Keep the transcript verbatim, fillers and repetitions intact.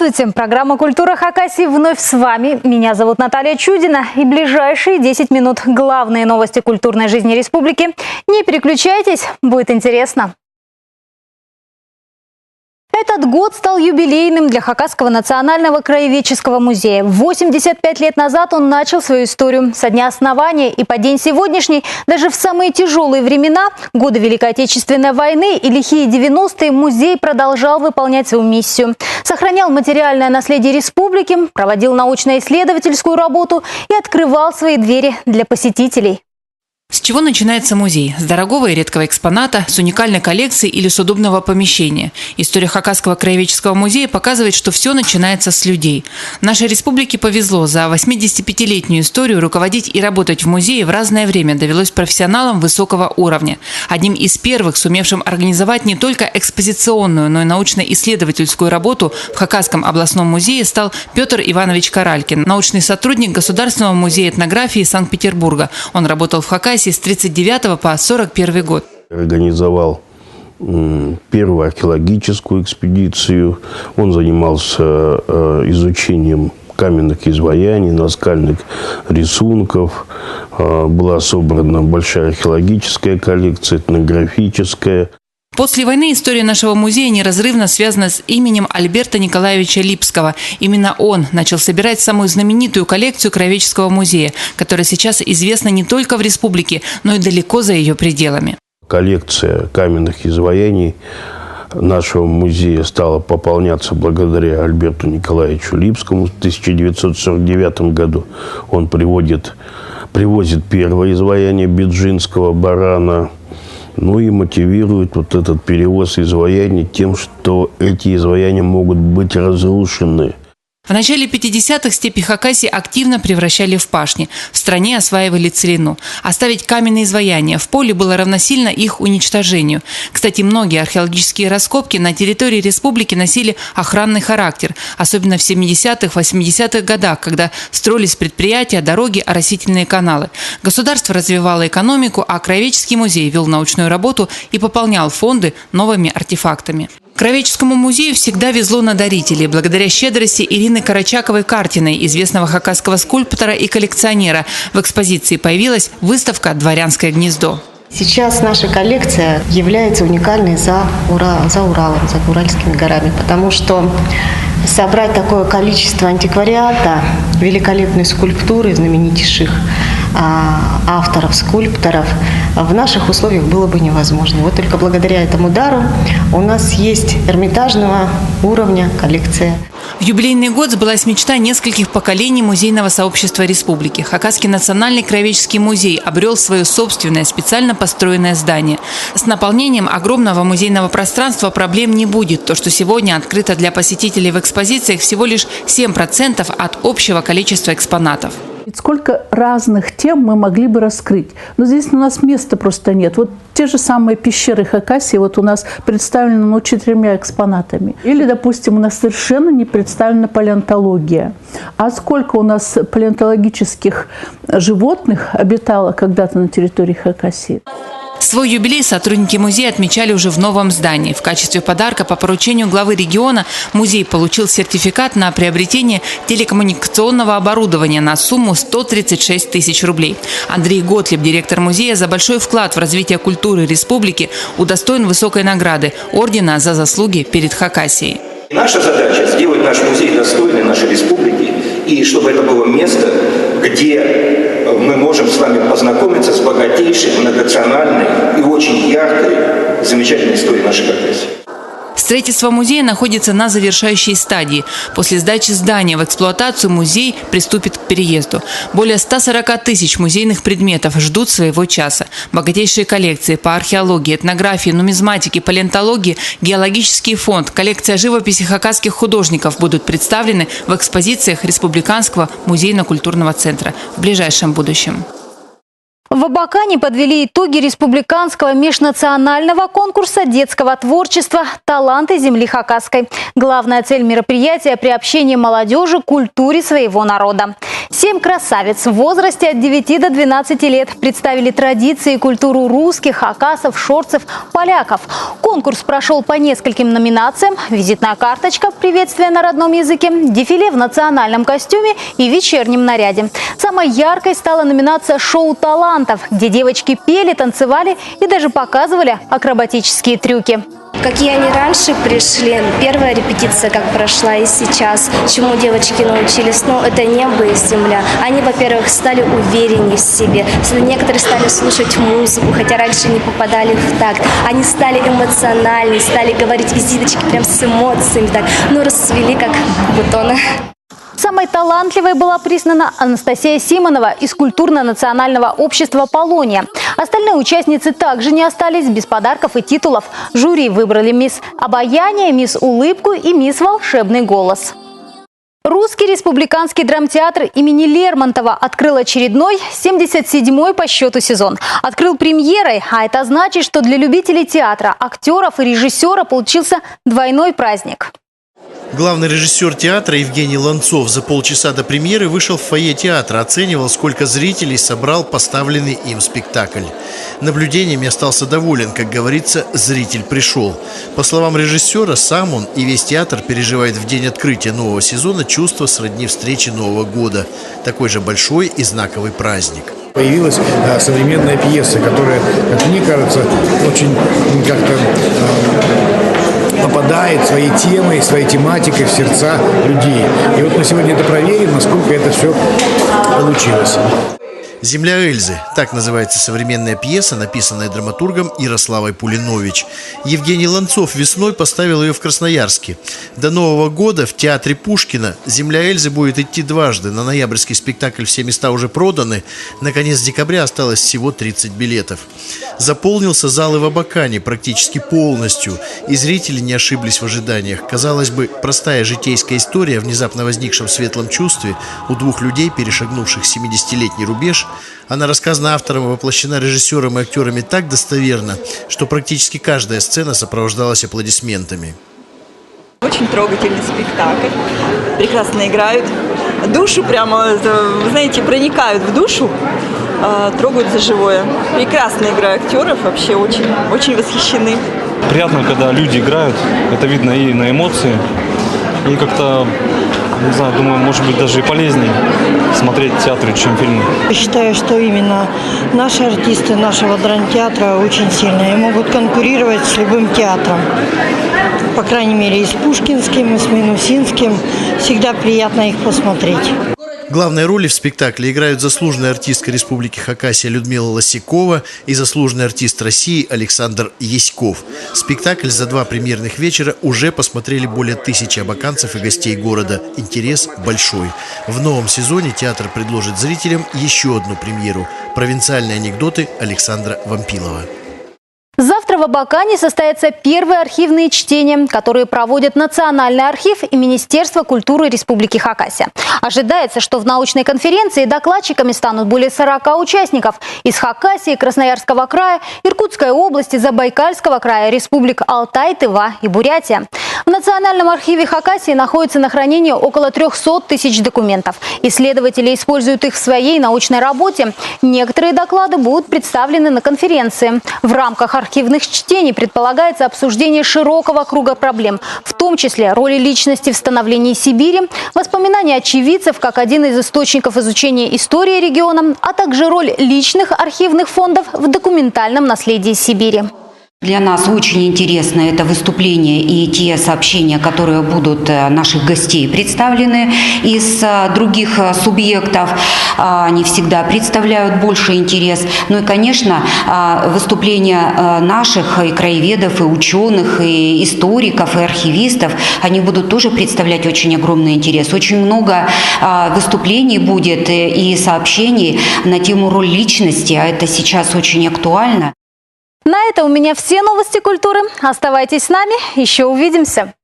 Здравствуйте! Программа «Культура Хакасии» вновь с вами. Меня зовут Наталья Чудина. И ближайшие десять минут главные новости культурной жизни республики. Не переключайтесь, будет интересно. Этот год стал юбилейным для Хакасского национального краеведческого музея. Восемьдесят пять лет назад он начал свою историю. Со дня основания и по день сегодняшний, даже в самые тяжёлые времена, годы Великой Отечественной войны и лихие девяностые, музей продолжал выполнять свою миссию. Сохранял материальное наследие республики, проводил научно-исследовательскую работу и открывал свои двери для посетителей. С чего начинается музей? С дорогого и редкого экспоната, с уникальной коллекции или с удобного помещения? История Хакасского краеведческого музея показывает, что всё начинается с людей. Нашей республике повезло за восьмидесятипятилетнюю историю руководить и работать в музее в разное время довелось профессионалам высокого уровня. Одним из первых, сумевшим организовать не только экспозиционную, но и научно-исследовательскую работу в Хакасском областном музее, стал Пётр Иванович Каралькин, научный сотрудник Государственного музея этнографии Санкт-Петербурга. Он работал в Хакасии с тридцать девятого по сорок первый год. Организовал, м, первую археологическую экспедицию. Он занимался, э, изучением каменных изваяний, наскальных рисунков. Э, была собрана большая археологическая коллекция, этнографическая. После войны история нашего музея неразрывно связана с именем Альберта Николаевича Липского. Именно он начал собирать самую знаменитую коллекцию краеведческого музея, которая сейчас известна не только в республике, но и далеко за её пределами. Коллекция каменных изваяний нашего музея стала пополняться благодаря Альберту Николаевичу Липскому. В тысяча девятьсот сорок девятом году он приводит, привозит первое изваяние биджинского барана. Ну и мотивирует вот этот перевоз изваяний тем, что эти изваяния могут быть разрушены. В начале пятидесятых степи Хакасии активно превращали в пашни, в стране осваивали целину. Оставить каменные изваяния в поле было равносильно их уничтожению. Кстати, многие археологические раскопки на территории республики носили охранный характер, особенно в семидесятых, восьмидесятых годах, когда строились предприятия, дороги, оросительные каналы. Государство развивало экономику, а краеведческий музей вёл научную работу и пополнял фонды новыми артефактами. Краеведческому музею всегда везло на дарителей. Благодаря щедрости Ирины Карачаковой-Картиной, известного хакасского скульптора и коллекционера, в экспозиции появилась выставка «Дворянское гнездо». Сейчас наша коллекция является уникальной за Ура-, за Уралом, за Уральскими горами, потому что собрать такое количество антиквариата, великолепной скульптуры знаменитейших, а, авторов, скульпторов в наших условиях было бы невозможно. Вот только благодаря этому дару у нас есть Эрмитажного уровня коллекция. В юбилейный год сбылась мечта нескольких поколений музейного сообщества республики. Хакасский национальный краеведческий музей обрёл своё собственное, специально построенное здание. С наполнением огромного музейного пространства проблем не будет. То, что сегодня открыто для посетителей в экспозициях, всего лишь семь процентов от общего количества экспонатов. Ведь сколько разных тем мы могли бы раскрыть. Но здесь у нас места просто нет. Вот те же самые пещеры Хакасии, вот у нас представлены, ну, четырьмя экспонатами. Или, допустим, у нас совершенно не представлена палеонтология. А сколько у нас палеонтологических животных обитало когда-то на территории Хакасии? Свой юбилей сотрудники музея отмечали уже в новом здании. В качестве подарка по поручению главы региона музей получил сертификат на приобретение телекоммуникационного оборудования на сумму сто тридцать шесть тысяч рублей. Андрей Готлиб, директор музея, за большой вклад в развитие культуры республики удостоен высокой награды — ордена «За заслуги перед Хакасией». Наша задача — сделать наш музей достойным нашей республики, и чтобы это было место, где, э, мы можем с вами познакомиться с богатейшей, многонациональной и очень яркой, замечательной историей нашей Хакасии. Строительство музея находится на завершающей стадии. После сдачи здания в эксплуатацию музей приступит к переезду. Более ста сорока тысяч музейных предметов ждут своего часа. Богатейшие коллекции по археологии, этнографии, нумизматике, палеонтологии, геологический фонд, коллекция живописи хакасских художников будут представлены в экспозициях Республиканского музейно-культурного центра в ближайшем будущем. В Абакане подвели итоги республиканского межнационального конкурса детского творчества «Таланты земли хакасской». Главная цель мероприятия — приобщение молодёжи к культуре своего народа. Семь красавиц в возрасте от девяти до двенадцати лет представили традиции и культуру русских, хакасов, шорцев, поляков. Конкурс прошёл по нескольким номинациям: визитная карточка, приветствие на родном языке, дефиле в национальном костюме и вечернем наряде. Самой яркой стала номинация «Шоу талантов», где девочки пели, танцевали и даже показывали акробатические трюки. Какие они раньше пришли, первая репетиция как прошла и сейчас, чему девочки научились, ну, это небо и земля. Они, во-первых, стали увереннее в себе, с- некоторые стали слушать музыку, хотя раньше не попадали в такт. Они стали эмоциональнее, стали говорить визиточки прям с эмоциями, так, ну, расцвели, как бутоны. Самой талантливой была признана Анастасия Симонова из Культурно-национального общества «Полония». Остальные участницы также не остались без подарков и титулов. Жюри выбрали мисс «Обаяние», мисс «Улыбку» и мисс «Волшебный голос». Русский республиканский драмтеатр имени Лермонтова открыл очередной, семьдесят седьмой по счёту сезон. Открыл премьерой, а это значит, что для любителей театра, актёров и режиссёра получился двойной праздник. Главный режиссёр театра Евгений Ланцов за полчаса до премьеры вышел в фойе театра, оценивал, сколько зрителей собрал поставленный им спектакль. Наблюдениями остался доволен, как говорится, зритель пришёл. По словам режиссёра, сам он и весь театр переживает в день открытия нового сезона чувство сродни встрече Нового года. Такой же большой и знаковый праздник. Появилась, э, современная пьеса, которая, как мне кажется, очень, м, как-то, э, попадает своей темой, своей тематикой в сердца людей. И вот мы сегодня это проверим, насколько это всё получилось. «Земля Эльзы». Так называется современная пьеса, написанная драматургом Ярославой Пулинович. Евгений Ланцов весной поставил её в Красноярске. До Нового года в театре Пушкина «Земля Эльзы» будет идти дважды. На ноябрьский спектакль все места уже проданы. На конец декабря осталось всего тридцать билетов. Заполнился зал и в Абакане практически полностью. И зрители не ошиблись в ожиданиях. Казалось бы, простая житейская история о внезапно возникшем светлом чувстве у двух людей, перешагнувших семидесятилетний рубеж. Она рассказана автором и воплощена режиссёром и актёрами так достоверно, что практически каждая сцена сопровождалась аплодисментами. Очень трогательный спектакль. Прекрасно играют. Душу прямо, это, вы знаете, проникают в душу, а, трогают за живое. Прекрасная игра актёров, вообще очень, очень восхищены. Приятно, когда люди играют, это видно и на эмоции, и как-то, не знаю, думаю, может быть, даже и полезнее смотреть в театре, чем фильмы. Считаю, что именно наши артисты нашего драмтеатра очень сильные и могут конкурировать с любым театром. По крайней мере, и с Пушкинским, и с Минусинским. Всегда приятно их посмотреть. Главные роли в спектакле играют заслуженная артистка Республики Хакасия Людмила Лосякова и заслуженный артист России Александр Яськов. Спектакль за два премьерных вечера уже посмотрели более тысячи абаканцев и гостей города. Интерес большой. В новом сезоне театр предложит зрителям ещё одну премьеру. «Провинциальные анекдоты» Александра Вампилова. Завтра в Абакане состоятся первые архивные чтения, которые проводят Национальный архив и Министерство культуры Республики Хакасия. Ожидается, что в научной конференции докладчиками станут более сорока участников из Хакасии, Красноярского края, Иркутской области, Забайкальского края, республик Алтай, Тыва и Бурятия. В Национальном архиве Хакасии находится на хранении около трёхсот тысяч документов. Исследователи используют их в своей научной работе. Некоторые доклады будут представлены на конференции. В рамках архивных чтений предполагается обсуждение широкого круга проблем, в том числе роли личности в становлении Сибири, воспоминания очевидцев как один из источников изучения истории региона, а также роль личных архивных фондов в документальном наследии Сибири. Для нас очень интересно это выступление и те сообщения, которые будут, э, наших гостей представлены из, э, других, э, субъектов. А, они всегда представляют больший интерес. Ну и, конечно, а, выступления, э, наших и краеведов, и учёных, и историков, и архивистов, они будут тоже представлять очень огромный интерес. Очень много, а, выступлений будет, э, и сообщений на тему роль личности, а это сейчас очень актуально. На этом у меня все новости культуры. Оставайтесь с нами, ещё увидимся.